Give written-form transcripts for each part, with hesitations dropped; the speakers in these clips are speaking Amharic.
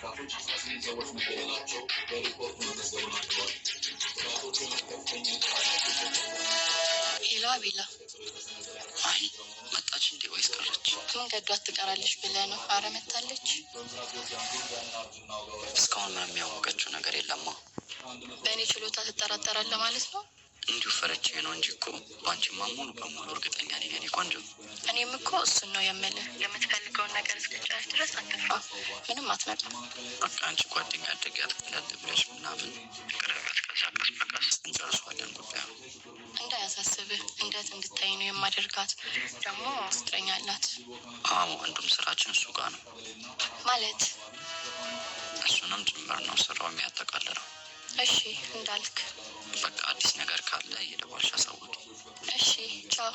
Hello አቤላ፣ አይ መጣች እንዴ ወይስ ቀረች? ምን ገዷት ትቀራለች ብለህ ነው? አረ መታለች። እስካሁን ምንም ያወቀችው ነገር የለማ። በእኔ ችሎታ ትጠራጠራለህ ማለት ነው? እንዲሁ ፈርቼ ነው እንጂ እኮ በአንቺማ ሙሉ በሙሉ እርግጠኛ ነኝ የኔ ቆንጆ። እኔም እኮ እሱን ነው የምልህ። የምትፈልገውን ነገር እስክጨርስ ድረስ አትፍራ፣ ምንም አትመጣም። በቃ አንቺ ጓደኛ አደግ ያትቀላል ብለሽ ምናምን ቅረበት፣ ከዛ ቀስ በቀስ እንጨርሰዋለን ጉዳዩ። እንዳያሳስብህ፣ እንደት እንድታይ ነው የማደርጋት። ደግሞ ፍቅረኛ አላት። አዎ አንዱም ስራችን እሱ ጋር ነው። ማለት እሱንም ጭምር ነው ስራው የሚያጠቃልለው። እሺ እንዳልክ። በቃ አዲስ ነገር ካለ እየደወልሽ አሳውቂ። እሺ ቻው።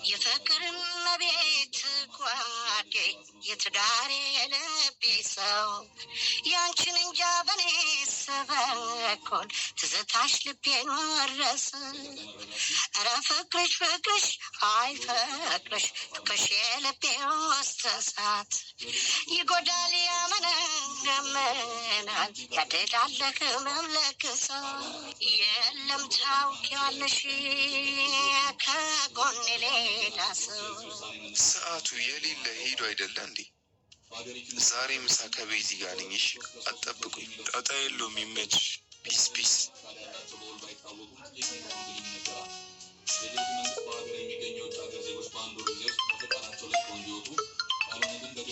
የፍቅር እመቤት ጓዴ የትዳሬ የልቤ ሰው ያንቺን እንጃ በኔ በኩል ትዝታሽ ልቤን ወረሰ። ኧረ ፍቅርሽ ፍቅርሽ አይ ፍቅርሽ ፍቅርሽ የልቤ ውስጥ እሳት ይጎዳል ያመነምናል ያድላል ለህመም ለክሰው የለም ታውቂዋለሽ ከጎኔ ሌላ ሰው። ሰዓቱ የሌለ ሄዶ አይደለ እንዴ? ዛሬ ምሳ ከቤዚ ጋር ነኝ። እሺ አትጠብቁኝ። ጣጣ የለውም፣ ይመችሽ። Peace peace።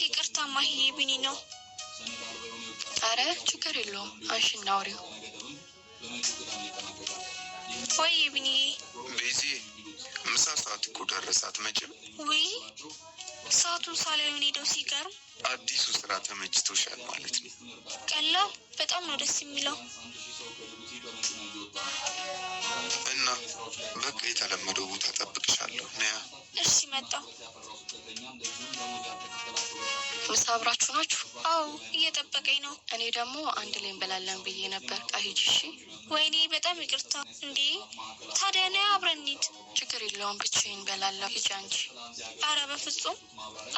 ይቅርታ ማሂዬ፣ ቢኒ ነው። አረ ችግር የለውም፣ አንሺና አውሪው። ወይ ቢኒዬ። ቤዚ ምሳ ሰዓት እኮ ደረሰ። አትመጭም? ውይ ሰዓቱን ሳላየው ሄደው ሲገርም። አዲሱ ስራ ተመችቶሻል ማለት ነው? ቀላል በጣም ነው ደስ የሚለው። እና በቃ የተለመደው ቦታ ጠብቅሻለሁ። ነያ። እሺ መጣሁ። ምሳ አብራችሁ ናችሁ? አዎ እየጠበቀኝ ነው። እኔ ደግሞ አንድ ላይ እንበላለን ብዬ ነበር። ቃ ሂጂ እሺ። ወይኔ በጣም ይቅርታ። እንዴ ታዲያ ነያ አብረን እንሂድ። ችግር የለውም ብቻዬን እንበላለሁ። ሂጂ አንቺ። አረ በፍጹም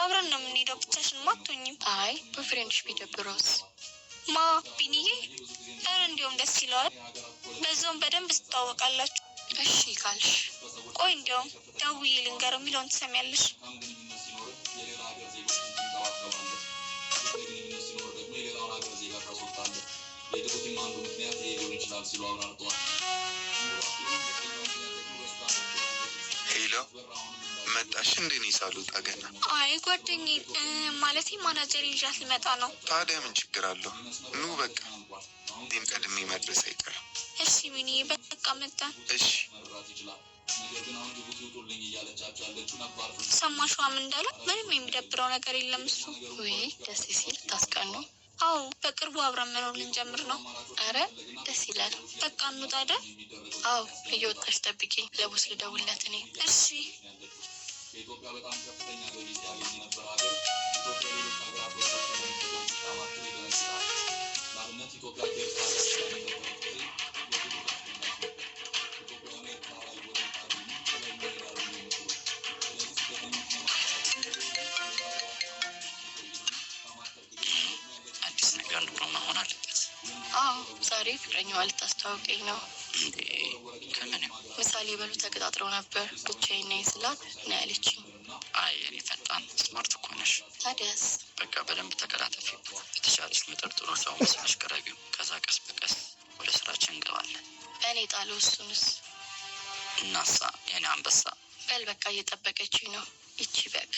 አብረን ነው የምንሄደው። ብቻሽንማ አትሆኝም። አይ boyfriend ሽ ቢደብረውስ? ማ ቢኒዬ? አረ እንዲያውም ደስ ይለዋል። በዛውም በደንብ ትተዋወቃላችሁ። እሺ ካልሽ። ቆይ እንዲያውም ደውዬ ልንገረው የሚለውን ትሰሚያለሽ። Hello Hello፣ መጣሽ እንዴ? እኔ ሳልወጣ ገና። አይ ጓደኛዬ ማለቴ ማናጀር ይዣት ልመጣ ነው። ታዲያ ምን ችግር አለው? ኑ በቃ፣ እኔም ቀድሜ መድረስ አይቀርም። እሺ ቢኒዬ፣ በቃ መጣን። እሺ። ሰማሽዋ ምን እንዳለ? ምንም የሚደብረው ነገር የለም እሱ። ውይ ደስ ሲል ታስቀኑ። አዎ በቅርቡ አብረን መኖር ልንጀምር ነው። አረ ደስ ይላል። በቃ እንውጣ አይደል? አዎ እየወጣሽ ጠብቂኝ፣ ለ boss ልደውልለት እኔ። እሺ። አዲስ ነገር ኑሮ መሆን አለበት። አዎ ዛሬ ፍቅረኛዋ ልታስተዋውቀኝ ነው። እንዴ ከምን? ምሳ ሊበሉ ተቀጣጥረው ነበር። ብቻዬን ነኝ ስላት ነው ያለችኝ። አይ የኔ ፈጣን smart እኮ ነሽ። ታዲያስ? በቃ በደንብ ተቀላጠፊ። በተቻለሽ መጠን ጥሩ ሰው መስለሽ ቅረቢው። ከዛ ቀስ በቀስ ወደ ስራችን እንገባለን። በእኔ ጣለው። እሱንስ? እናሳ የኔ አንበሳ። በል በቃ እየጠበቀችኝ ነው ይቺ በግ።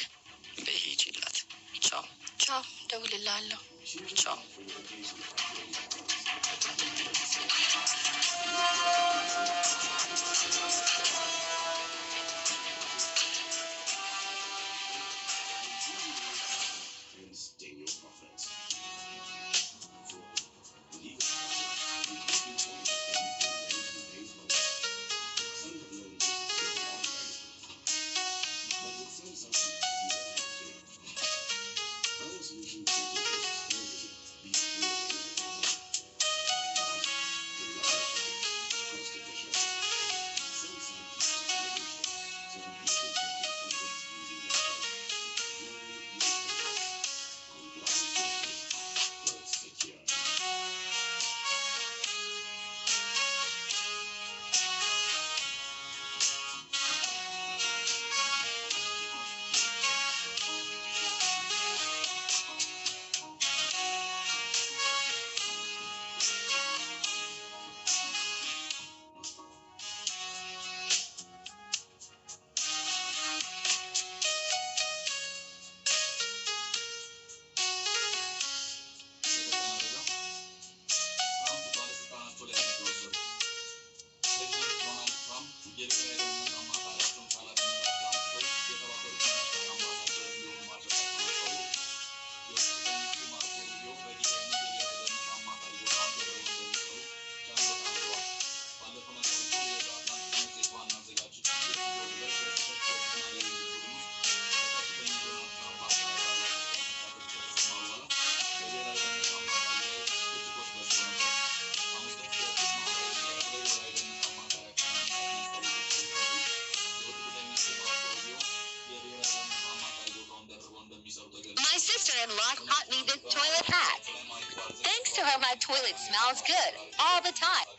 በይ ሂጂላት። ቻው። ቻው፣ ደውልልሃለሁ። ቻው። My sister-in-law taught me this toilet hack. Thanks to her, my toilet smells good all the time.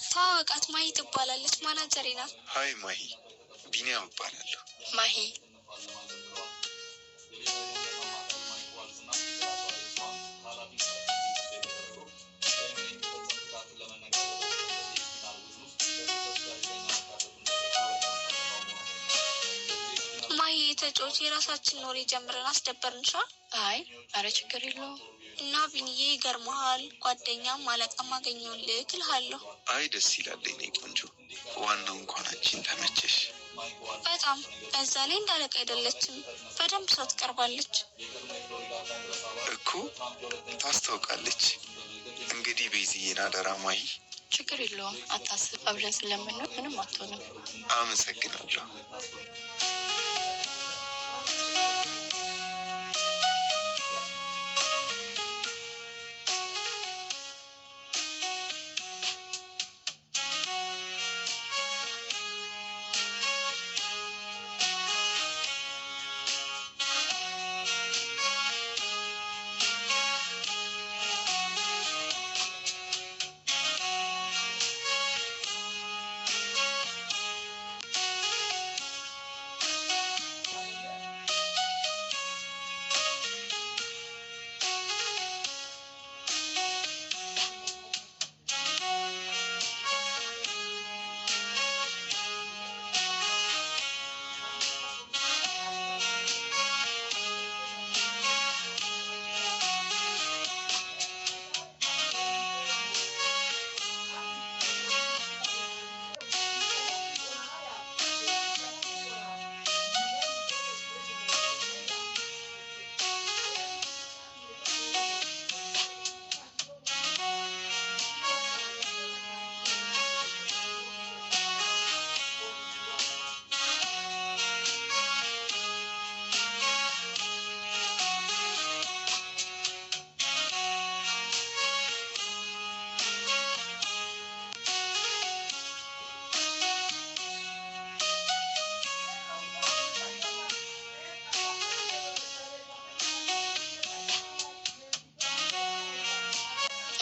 ተዋወቃት፣ ማሂ ትባላለች። ማናጀሬ ናት። Hi ማሂ፣ ቢኒያም እባላለሁ። ማሂ። ማሂ ተጫዎች የራሳችን ወሬ ጀምረን አስደበርንሻ። አይ አረ ችግር የለውም። እና ቢንዬ ይገርመሃል፣ ጓደኛም አለቃም አገኘሁልህ እልሃለሁ። አይ ደስ ይላል የኔ ቆንጆ። ዋናው እንኳን አንቺን ተመቸሽ። በጣም፣ በዛ ላይ እንዳለቃ አይደለችም። በደንብ ሰው ትቀርባለች። እኮ ታስታውቃለች። እንግዲህ ቤዝዬን አደራ ማሂ። ችግር የለውም አታስብ። አብረን ስለምንኖር ምንም አትሆንም። አመሰግናለሁ።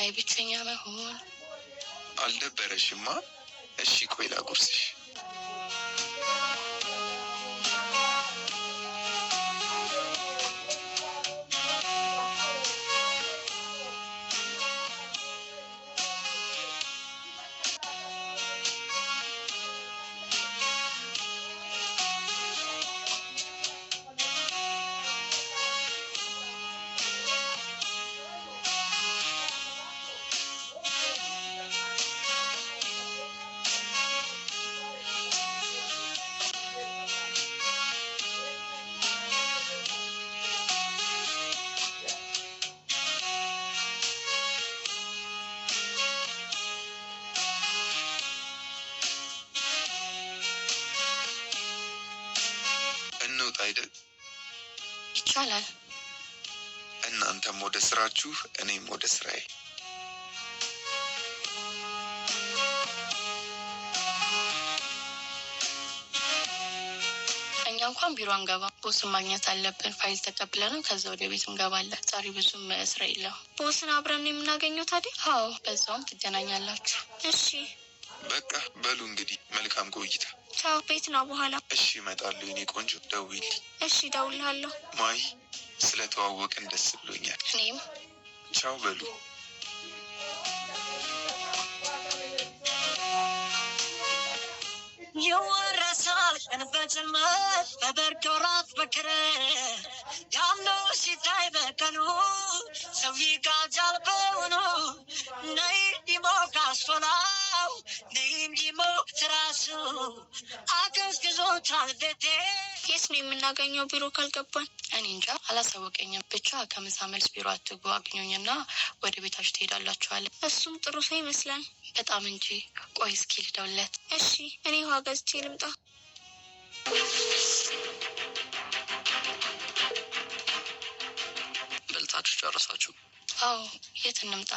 አይ ብቸኛ መሆን። አልደበረሽማ? እሺ ቆይ ላጉርስሽ። እንውጣ አይደል? ይቻላል። እናንተም ወደ ስራችሁ፣ እኔም ወደ ስራዬ። እኛ እንኳን ቢሮ አንገባ፣ boss ን ማግኘት አለብን። ፋይል ተቀብለንም ከዛ ወደ ቤት እንገባለን። ዛሬ ብዙም ስራ የለም። Boss ን አብረን ነው የምናገኘው ታዲያ? አዎ፣ በዛውም ትገናኛላችሁ። እሺ በቃ በሉ እንግዲህ መልካም ቆይታ። ቻው። ቤት ነው በኋላ። እሺ እመጣለሁ የኔ ቆንጆ፣ ደውዪልኝ። እሺ እደውልልሃለሁ። ማይ ስለተዋወቅን ደስ ብሎኛል። እኔም ቻው በሉ። ይወረሳል ቀን በጽልመት በበርድ ወራት በክረምት ያምኖ ሲታይ በቀኑ ሰው ይጋጃል በውኑ። ነይ እንዲሞቅ አስፎላው፣ ነይ እንዲሞቅ ትራሱ፣ አቀዝቅዞታል ቤቴ። የት ነው የምናገኘው ቢሮ ካልገባን? እኔ እንጃ አላሳወቀኝም። ብቻ ከምሳ መልስ ቢሮ አትግቡ፣ አግኙኝና ወደ ቤታችሁ ትሄዳላችኋል። እሱም ጥሩ ሰው ይመስላል። በጣም እንጂ። ቆይ እስኪ ልደውልለት። እሺ እኔ ውሃ ገዝቼ ልምጣ። በልታችሁ ጨረሳችሁ? አዎ፣ የት እንምጣ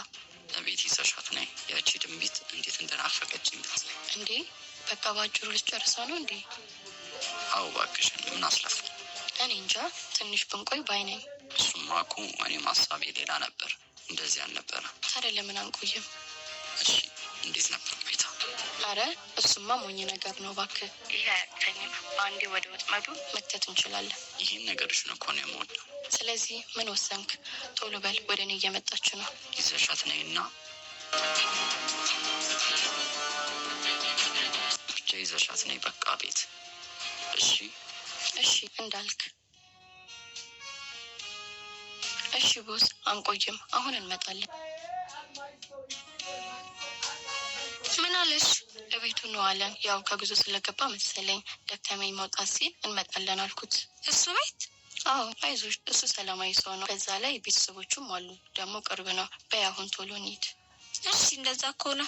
ለቤት ይዘሻት ነይ። ያቺ ድንቢት እንዴት እንደናፈቀችኝ ብትይ። እንዴ? በቃ በአጭሩ ልትጨርሰው ነው እንዴ? አዎ እባክሽን፣ ምን አስለፋ? እኔ እንጃ፣ ትንሽ ብንቆይ ባይ ነኝ። እሱማ እኮ እኔም ሀሳቤ ሌላ ነበር፣ እንደዚህ አልነበረ። ታዲያ ለምን አንቆይም? እሺ እንዴት ነበር ቆይታ? አረ እሱማ ሞኝ ነገር ነው እባክህ። ይሄ አያቅተኝም። በአንዴ ወደ ወጥመዱ መክተት እንችላለን። ይህን ነገርሽን እኮ ነው የምወደው። ስለዚህ ምን ወሰንክ? ቶሎ በል፣ ወደ እኔ እየመጣች ነው። ይዘሻት ነይና ብቻ ይዘሻት ነይ በቃ ቤት። እሺ እሺ እንዳልክ። እሺ ቦስ፣ አንቆይም፣ አሁን እንመጣለን። ምን አለሽ? እቤቱ ነው አለን። ያው ከጉዞ ስለገባ መሰለኝ ደከመኝ መውጣት ሲል እንመጣለን አልኩት። እሱ ቤት? አዎ አይዞሽ፣ እሱ ሰላማዊ ሰው ነው። በዛ ላይ ቤተሰቦቹም አሉ፣ ደግሞ ቅርብ ነው። በይ አሁን ቶሎ እንሂድ። እሺ እንደዛ ከሆነ።